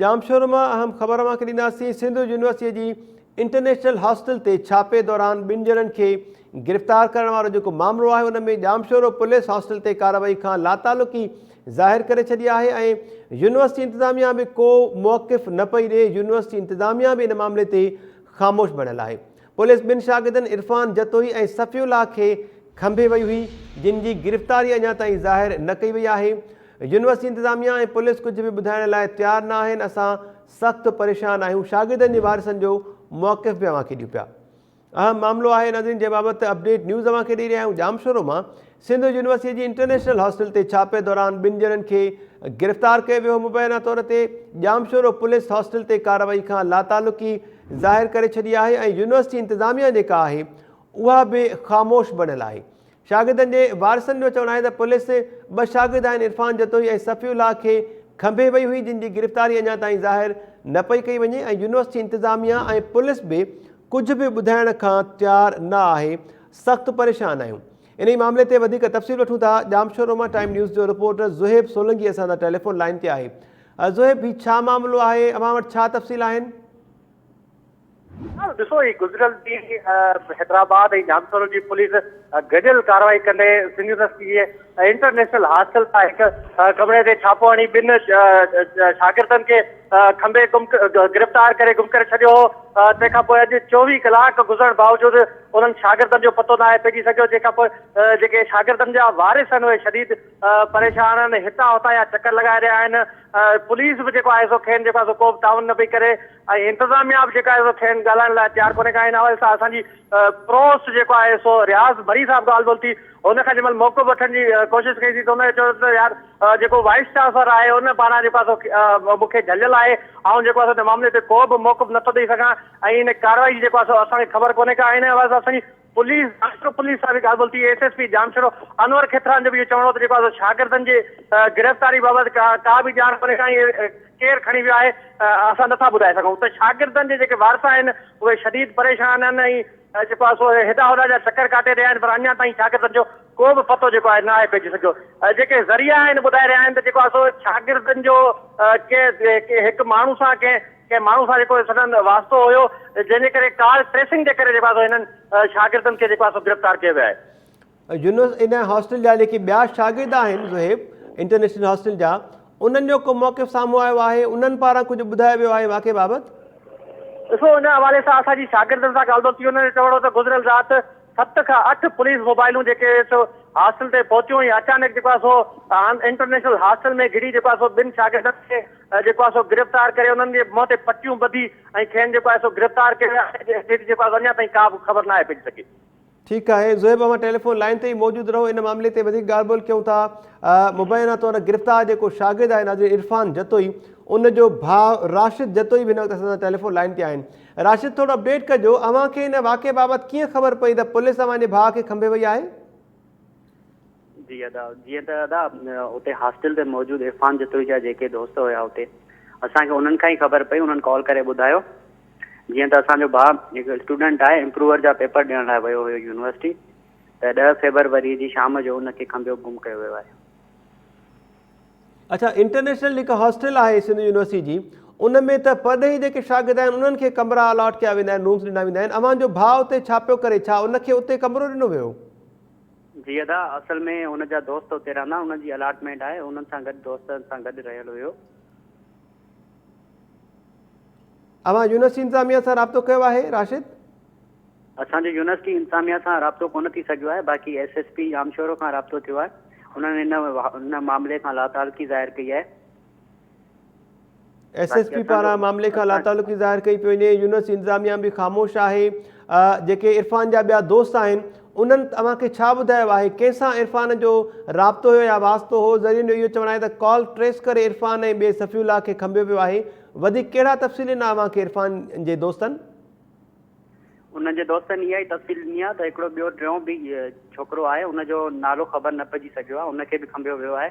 ڄامشورو مان اهم خبر اوهان کي ڏينداسين، سنڌ يونيورسٽي جي انٽرنيشنل هاسٽل تي ڇاپي دوران ٻن ڄڻن کي گرفتار ڪرڻ وارو جيڪو مامرو آهي ان ۾ ڄامشورو پوليس هاسٽل تي ڪارروائي کان لاتعلقي ظاهر ڪري ڇڏي آهي ۽ يونيورسٽي انتظاميا به ڪو موقف نه پئي ڏي، يونيورسٽي انتظاميا به ان معاملي تي خاموش بڻيل آهي. پوليس ٻن شاگردن عرفان جتوئي ۽ صفي الله کي کنڀي وئي هئي، جن جي گرفتاري اڃا تائين ظاهر نه ڪئي وئي آهي. يونيورسٽي انتظاميا ۽ پوليس ڪجهه به ٻڌائڻ لاء تيار نه آهن، اسان سخت پريشان آهيون، شاگردن جي وارثن جو موقف به اوهان کي ڏيون پيا. اهم معاملو آهي ناظرين جنهن بابت اپڊيٽ نيوز اوهان کي ڏئي رهيا آهيون ڄامشورو مان سنڌ يونيورسٽي جي انٽرنيشنل هاسٽل تي ڇاپي دوران ٻن ڄڻن کي گرفتار ڪيو ويو مبينا طور تي ڄامشورو پوليس هاسٽل تي ڪارروائي کان لاتعلقي ظاهر ڪري ڇڏي آهي ۽ يونيورسٽي انتظاميا جيڪا آهي اها به خاموش بڻيل آهي شاگردن جي وارثن جو چوڻ آهي ته پوليس ٻه شاگرد آهن عرفان جتوئي ۽ صفي الله کي کنڀي وئي هئي جن جي گرفتاري اڃا تائين ظاهر نه پئي ڪئي وڃي ۽ يونيورسٽي انتظاميا ۽ پوليس به ڪجهه به ٻڌائڻ کان تيار نه آهي سخت پريشان آهيون انهي معاملي تي وڌيڪ تفصيل وٺون ٿا ڄامشورو مان ٽائيم نيوز جو رپورٽر زوهيب سولنگي اسان سان ٽيليفون لائين تي آهي زوهيب هي ڇا معاملو آهي اوهان وٽ ڇا تفصيل آهن؟ ڏسو هي گذريل ڏينهن حيدرآباد ۽ ڄامشورو جي پوليس گڏيل ڪارروائي ڪندي سنڌ يونيورسٽي جي انٽرنيشنل هاسٽل تان هڪ ڪمري تي ڇاپو هڻي ٻن شاگردن کي کنڀي گم گرفتار ڪري گم ڪري ڇڏيو هو تنهن کان پوء اڄ 24 ڪلاڪ گذرڻ باوجود انهن شاگردن جو پتو ناهي پئجي سگهيو جنهن کان پوء جيڪي شاگردن جا وارث آهن اهي شديد پريشان آهن هتان هتان جا چڪر لڳائي رهيا آهن پوليس به جيڪو آهي سو کين جيڪو آهي سو ڪو به تعاون نه پئي ڪري ۽ انتظاميا به جيڪا آهي سو کين ڳالهائڻ لاء تيار ڪونهي ڪا ان حوالي سان اسان جي پروس جيڪو آهي سو رياض مري صاحب ڳالهه ٻولهه ٿي ان کان جنهن مهل موقف وٺڻ جي ڪوشش ڪئي سين ته ان چيو ته يار جيڪو وائيس چانسلر آهي ان پاران جيڪو آهي سو مون کي جهليل آهي آئون جيڪو آهي سو ان معاملي تي ڪو به موقف نٿو ڏئي سگهان ۽ ان ڪارروائي جي جيڪو آهي سو اسان کي خبر ڪونهي ڪا ان حوالي سان اسان جي پوليس ڄامشورو پوليس سان به ڳالهه ٻولهه ٿي S S P Jamshoro Anwar Khetran جو به اهو چوڻ هو ته جيڪو آهي سو شاگردن جي گرفتاري بابت ڪا به ڄاڻ ڪونهي ڪا ۽ ڪير کڻي ويو آهي اسان نٿا ٻڌائي سگهون ته شاگردن جي جيڪي وارث آهن اهي شديد پريشان آهن ۽ جيڪو آهي سو هيڏانهن هوڏانهن جا چڪر ڪاٽي رهيا آهن پر اڃا تائين شاگردن جو ڪو به پتو جيڪو آهي نه آهي پئجي سگهيو جيڪي ذريعا آهن ٻڌائي رهيا آهن ته جيڪو آهي سو شاگردن جو ڪنهن هڪ ماڻهو سان ڪنهن ڪنهن ماڻهو سان جيڪو سندن واسطو هيو جنهن جي ڪري ڪال ٽريسنگ جي ڪري جيڪو آهي سو هنن شاگردن کي جيڪو آهي سو گرفتار ڪيو ويو آهي. يونس ان هاسٽل جا جيڪي ٻيا شاگرد آهن زوهيب انٽرنيشنل هاسٽل جا انهن جو ڪو موقف سامهون آيو آهي انهن پاران ڪجهه ٻڌايو ويو آهي واقعي بابت؟ ڏسو ان حوالي سان اسان جي شاگردن سان ڳالهه ٻولهه ٿي انهن جو چوڻ هو ته گذريل رات 7 کان 8 پوليس موبائلون جيڪي سو هاسٽل تي پهتيون ۽ اچانڪ جيڪو آهي سو انٽرنيشنل هاسٽل ۾ گهڙي جيڪو آهي سو ٻن شاگردن کي جيڪو آهي سو گرفتار ڪري انهن جي منهن تي پٽيون ٻڌي ۽ کين جيڪو آهي سو گرفتار ڪيو ويو آهي جيڪو آهي سو اڃا تائين ڪا به خبر ناهي پئجي سگهي. ٺيڪ آهي زوهيب اوهان ٽيليفون لائين تي ئي موجود رهو ان معاملي تي وڌيڪ ڳالهه ٻولهه ڪيون ٿا مبينا طور گرفتار جيڪو شاگرد آهي ناظرين عرفان جتوئي ان جو ڀاء راشد جتوئي به هن وقت اسان سان ٽيليفون لائين تي آهن راشد ٿورو اپڊيٽ ڪجو اوهان کي ان واقعي بابت ڪيئن خبر پئي ته پوليس اوهان جي ڀاء کي کنڀي وئي آهي؟ جي ادا جيئن ته ادا اتي هاسٽل تي موجود عرفان جتوئي جا جيڪي دوست هيا اتي اسان کي انهن کان ئي خبر پئي انهن ڪال ڪري ٻڌايو جيئن ته اسان جو ڀاء هڪ اسٽوڊنٽ آهي امپروور جا پيپر ڏيڻ لاء ويو هيو يونيورسٽي ته ڏهه فيبروري جي شام جو ان کي کنڀيو گم ڪيو ويو آهي. اڇا انٽرنيشنل هڪ هاسٽل آهي سنڌ يونيورسٽي جي ان ۾ ته پرڏيهي جيڪي شاگرد آهن انهن کي ڪمرا الاٽ ڪيا ويندا آهن رومس ڏنا ويندا آهن اوهان جو ڀاء اتي ڇا پيو ڪري ڇا ان کي اتي ڪمرو ڏنو ويو؟ جي ادا اصل ۾ ان جا دوست اتي رهندا انهن جي الاٽمينٽ آهي انهن سان گڏ دوستن سان گڏ رهيل هيو. اوهان يونيورسٽي انتظاميا سان رابطو ڪيو آهي راشد؟ اسان جو يونيورسٽي انتظاميا سان رابطو ڪونه ٿي سگهيو آهي باقي ايس ايس پي ڄامشورو کان رابطو ٿيو آهي انهن ان ان معاملي کان لاتعلقي ظاهر ڪئي آهي. ايس ايس پي پاران معاملي کان لاتعلقي ظاهر ڪئي پئي وڃي يونيورسٽي انتظاميا به خاموش آهي جيڪي عرفان جا ٻيا دوست آهن انهن اوهان کي ڇا ٻڌايو آهي ڪنهن سان عرفان جو رابطو هيو يا واسطو هو ذريعن جو اهو چوڻ آهي ته ڪال ٽريس ڪري عرفان ۽ ٻئي صفي الله کي کنڀيو ويو آهي وڌيڪ ڪهڙا تفصيل ڏنا اوهان کي عرفان جي دوستن؟ انهن جي دوستن اها ئي تفصيل ڏني آهي ته هڪڙو ٻيو ٽيون به ڇوڪرو آهي ان جو نالو خبر نه پئجي سگهيو آهي ان کي به کنڀيو ويو آهي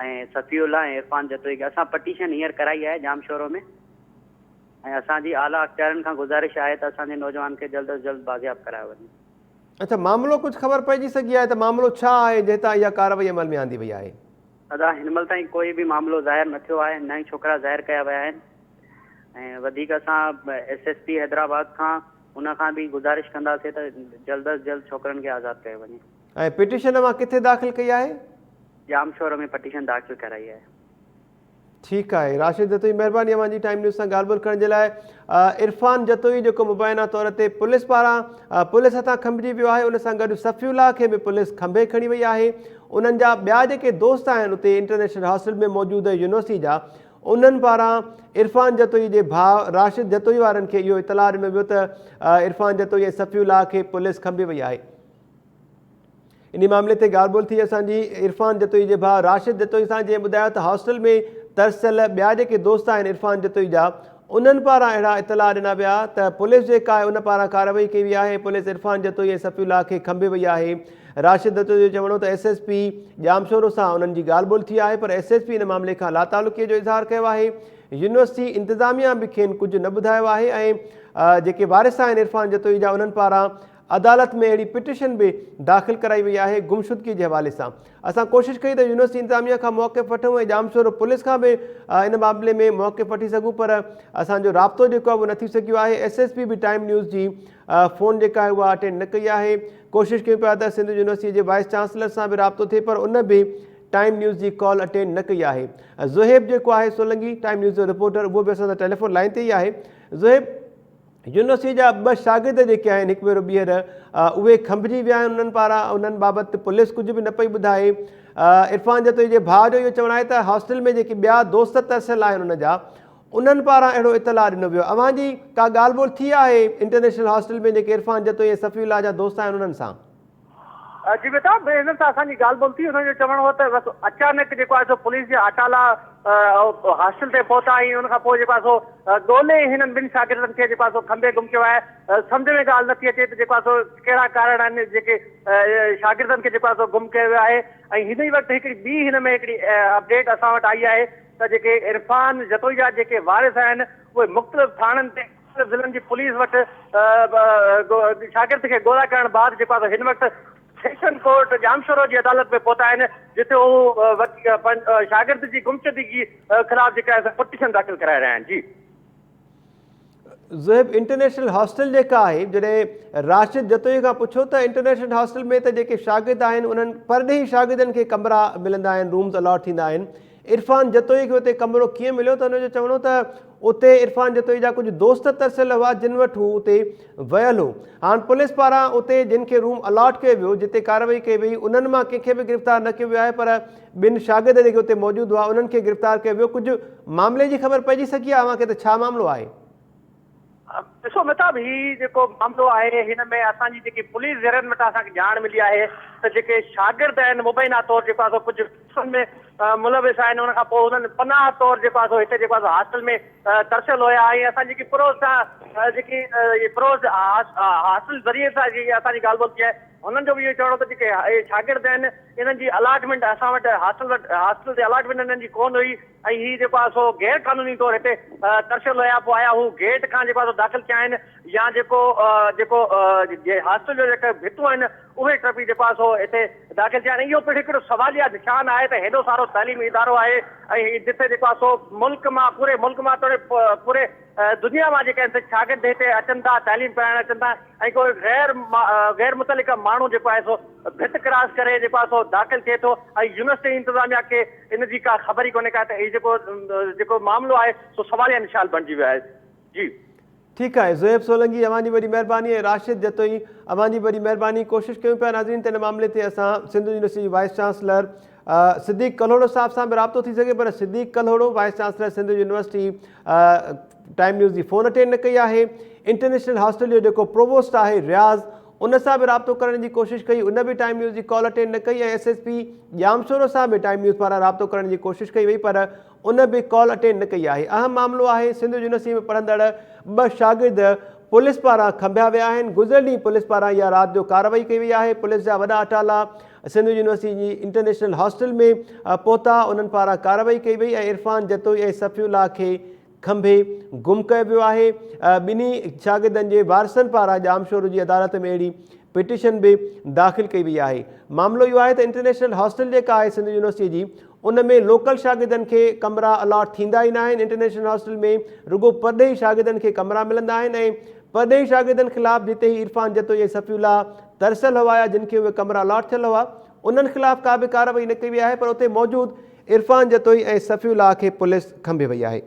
۽ صفي الله ۽ عرفان جتوئي کي اسان پٽيشن هينئر ڪرائي آهي ڄامشورو ۾ ۽ اسان جي اعليٰ اختيارين کان گذارش آهي ته اسان جي نوجوان کي جلد از جلد بازياب ڪرايو وڃي. اڇا معاملو ڪجهه خبر پئجي سگهي آهي ته معاملو ڇا آهي جنهن تان اها ڪارروائي عمل ۾ آندي وئي آهي؟ ادا هن مهل تائين ڪوئي به معاملو ظاهر نه ٿيو آهي نه ئي ڇوڪرا ظاهر ڪيا ويا آهن ۽ وڌيڪ اسان ايس ايس پي حيدرآباد کان ان کان به گذارش ڪنداسين ته جلد از جلد ڇوڪرن کي آزاد ڪيو وڃي. ۽ پٽيشن اوهان ڪٿي داخل ڪئي آهي؟ ڄامشورو ۾ پٽيشن داخل ڪرائي آهي. ٺيڪ آهي راشد جتوئي مهرباني اوهان جي ٽائيم نيوز سان ڳالهه ٻولهه ڪرڻ جي لاء عرفان جتوئي جيڪو مبينا طور تي پوليس پاران پوليس هٿان کنڀجي ويو آهي ان سان گڏ صفي الله کي به پوليس کنڀي کڻي وئي آهي انهن جا ٻيا جيڪي دوست آهن اتي انٽرنيشنل هاسٽل ۾ موجود يونيورسٽي جا انهن پاران عرفان جتوئي جي ڀاء راشد جتوئي وارن کي اهو اطلاع ڏنو ويو ته عرفان جتوئي ۽ صفي الله کي پوليس کنڀي وئي آهي انهي معاملي تي ڳالهه ٻولهه ٿي اسان جي عرفان جتوئي جي ڀاء راشد جتوئي سان جنهن ٻڌايو ته هاسٽل ۾ ترسيل ٻيا جيڪي دوست آهن عرفان جتوئي جا انهن پاران اهڙا اطلاع ڏنا ويا ته پوليس جيڪا آهي ان پاران ڪارروائي ڪئي وئي آهي پوليس عرفان جتوئي ۽ صفي الله کي کنڀي وئي آهي راشد جتوئي جو چوڻ هو ته ايس ايس پي ڄامشورو سان انهن جي ڳالهه ٻولهه ٿي آهي پر ايس ايس پي ان معاملي کان لاتعلقي جو اظهار ڪيو آهي يونيورسٽي انتظاميا به کين ڪجهه نه ٻڌايو آهي ۽ جيڪي وارث آهن عرفان جتوئي جا انهن پاران عدالت ۾ اهڙي پٽيشن به داخل ڪرائي وئي آهي گمشدگي جي حوالي سان اسان ڪوشش ڪئي ته يونيورسٽي انتظاميا کان موقف وٺون ۽ ڄامشورو پوليس کان به ان معاملي ۾ موقف وٺي سگهون پر اسان جو رابطو جيڪو آهي اهو نه ٿي سگهيو آهي ايس ايس پي به ٽائيم نيوز جي فون جيڪا آهي اها اٽينڊ نه ڪئي آهي ڪوشش ڪيون پيا ته سنڌ يونيورسٽي جي وائيس چانسلر سان به رابطو ٿئي پر ان به ٽائيم نيوز جي ڪال اٽينڊ نه ڪئي آهي زوهيب جيڪو آهي سولنگي ٽائيم نيوز جو رپورٽر اهو به اسان سان ٽيليفون لائين تي ئي آهي زوهيب يونيورسٽي جا ٻه شاگرد جيڪي آهن هڪ ڀيرو ٻيهر اهي کنڀجي ويا آهن انهن پاران انهن بابت پوليس ڪجهه به نه پئي ٻڌائي عرفان جتوئي جي ڀاء جو اهو چوڻ آهي ته هاسٽل ۾ جيڪي ٻيا دوست ترسيل آهن ان جا انهن پاران اهڙو اطلاع ڏنو ويو اوهان جي ڪا ڳالهه ٻولهه ٿي آهي انٽرنيشنل هاسٽل ۾ جيڪي عرفان جتوئي ۽ صفي الله جا دوست آهن انهن سان؟ جي بيٽا انهن سان اسان جي ڳالهه ٻولهه ٿي انهن جو چوڻ هو ته بس اچانڪ جيڪو آهي سو پوليس جا اٽالا هاسٽل تي پهتا ۽ ان کان پوء جيڪو آهي سو ڳولي هنن ٻن شاگردن کي جيڪو آهي سو کنڀي گم ڪيو آهي سمجهه ۾ ڳالهه نٿي اچي ته جيڪو آهي سو ڪهڙا ڪارڻ آهن جيڪي شاگردن کي جيڪو آهي سو گم ڪيو ويو آهي ۽ هن ئي وقت هڪڙي ٻي هن ۾ هڪڙي اپڊيٽ اسان وٽ آئي آهي ته جيڪي عرفان جتوئي جا جيڪي وارث آهن اهي مختلف ٿاڻن تي مختلف ضلعن جي پوليس وٽ شاگرد کي ڳولا ڪرڻ بعد جيڪو آهي هن وقت سيشن ڪورٽ ڄامشورو جي عدالت ۾ پهتا آهن جتي هو شاگرد جي گمشدگي خلاف جيڪا آهي پٽيشن داخل ڪرائي رهيا آهن جي. زوهيب انٽرنيشنل هاسٽل جيڪا آهي جڏهن راشد جتوئي کان پڇيو ته انٽرنيشنل هاسٽل ۾ ته جيڪي شاگرد آهن انهن پرڏيهي شاگردن کي ڪمرا ملندا آهن رومز الاٽ ٿيندا آهن عرفان جتوئي کي اتي ڪمرو ڪيئن مليو ته هن جو چوڻ هو ته اتي عرفان جتوئي جا ڪجهه دوست ترسيل هئا جن وٽ هو اتي ويل هو. هاڻ پوليس پاران اتي جن کي روم الاٽ ڪيو ويو جتي ڪارروائي ڪئي وئي انهن مان ڪنهن کي به گرفتار نه ڪيو ويو آهي پر ٻن شاگرد جيڪي اتي موجود هئا انهن کي گرفتار ڪيو ويو ڪجهه معاملي جي خبر پئجي سگهي آهي اوهان کي ته ڇا معاملو آهي؟ ڏسو مهتاب هي جيڪو معاملو آهي هن ۾ اسان جي جيڪي پوليس ذريعن وٽان اسان کي ڄاڻ ملي آهي ته جيڪي شاگرد آهن مبينا طور جيڪو آهي سو ڪجهه ڪيسن ۾ ملوث آهن ان کان پوء انهن پناهه طور جيڪو آهي سو هتي جيڪو آهي سو هاسٽل ۾ ترسيل هيا ۽ اسان جيڪي پروز سان جيڪي پروز هاسٽل ذريعي سان جيڪي اسان جي ڳالهه ٻولهه ٿي آهي هنن جو به اهو چوڻ هو ته جيڪي شاگرد آهن انهن جي الاٽمينٽ اسان وٽ هاسٽل وٽ هاسٽل تي الاٽمينٽ انهن جي ڪونه هئي ۽ هي جيڪو آهي سو غير قانوني طور هتي ترسيل رهيا پوء آيا هو گيٽ کان جيڪو آهي سو داخل ٿيا آهن يا جيڪو جيڪو هاسٽل جو جيڪي ڀتون آهن اهي ٽپي جيڪو آهي سو هتي داخل ٿيا آهن اهو پڻ هڪڙو سواليه نشان آهي ته هيڏو سارو تعليمي ادارو آهي ۽ جتي جيڪو آهي سو ملڪ مان پوري ملڪ مان توڙي پوري دنيا مان جيڪي آهن شاگرد هتي اچن ٿا تعليم پرائڻ اچن ٿا ۽ ڪو غير غير متعلقه ماڻهو جيڪو آهي سو ڀت ڪراس ڪري جيڪو آهي سو داخل ٿئي ٿو ۽ يونيورسٽي انتظاميا کي ان جي ڪا خبر ئي ڪونهي ڪا ته هي جيڪو جيڪو معاملو آهي سو سواليه نشان بڻجي ويو آهي جي. ٺيڪ آهي زوهيب سولنگي اوهان جي وڏي مهرباني ۽ راشد جتوئي اوهان جي وڏي مهرباني ڪوشش ڪيون پيا ناظرين ته ان معاملي تي اسان سنڌ يونيورسٽي جي وائيس چانسلر صديق ڪلهوڙو صاحب سان به رابطو ٿي سگهي پر Siddique Kalhoro vice chancellor Sindh university Time News جي فون اٽينڊ نه ڪئي آهي انٽرنيشنل هاسٽل جو جيڪو پرووسٽ آهي رياض ان سان به رابطو ڪرڻ جي ڪوشش ڪئي ان به ٽائيم نيوز جي ڪال اٽينڊ نه ڪئي ۽ ايس ايس پي ڄامشورو سان به ٽائيم نيوز پاران رابطو ڪرڻ جي ڪوشش ڪئي وئي پر ان به ڪال اٽينڊ نه ڪئي آهي اهم معاملو آهي سنڌ يونيورسٽي ۾ پڙهندڙ ٻه شاگرد پوليس پاران کنڀيا ويا آهن گذريل ڏينهن پوليس پاران اها رات جو ڪارروائي ڪئي وئي آهي پوليس جا وڏا اٽالا سنڌ يونيورسٽي جي انٽرنيشنل هاسٽل ۾ پهتا انهن پاران ڪارروائي ڪئي وئي ۽ عرفان جتوئي ۽ صفي الله کي کنڀي گم ڪيو ويو آهي ٻنهي شاگردن جي وارثن پاران ڄامشورو جي عدالت ۾ اهڙي پٽيشن به داخل ڪئي وئي آهي معاملو اهو آهي ته انٽرنيشنل هاسٽل جيڪا آهي سنڌ يونيورسٽي جي ان ۾ لوڪل شاگردن کي ڪمرا الاٽ ٿيندا ئي ناهن، انٽرنيشنل هاسٽل ۾ رڳو پرڏيهي شاگردن کي ڪمرا ملندا آهن ۽ پرڏيهي شاگردن خلاف جتي هي عرفان جتوئي ۽ صفي الله ترسيل هئا يا جن کي اهي ڪمرا الاٽ ٿيل هئا انهن خلاف ڪا به ڪارروائي نه ڪئي وئي آهي پر اتي موجود عرفان جتوئي ۽ صفي الله کي پوليس کنڀي وئي آهي.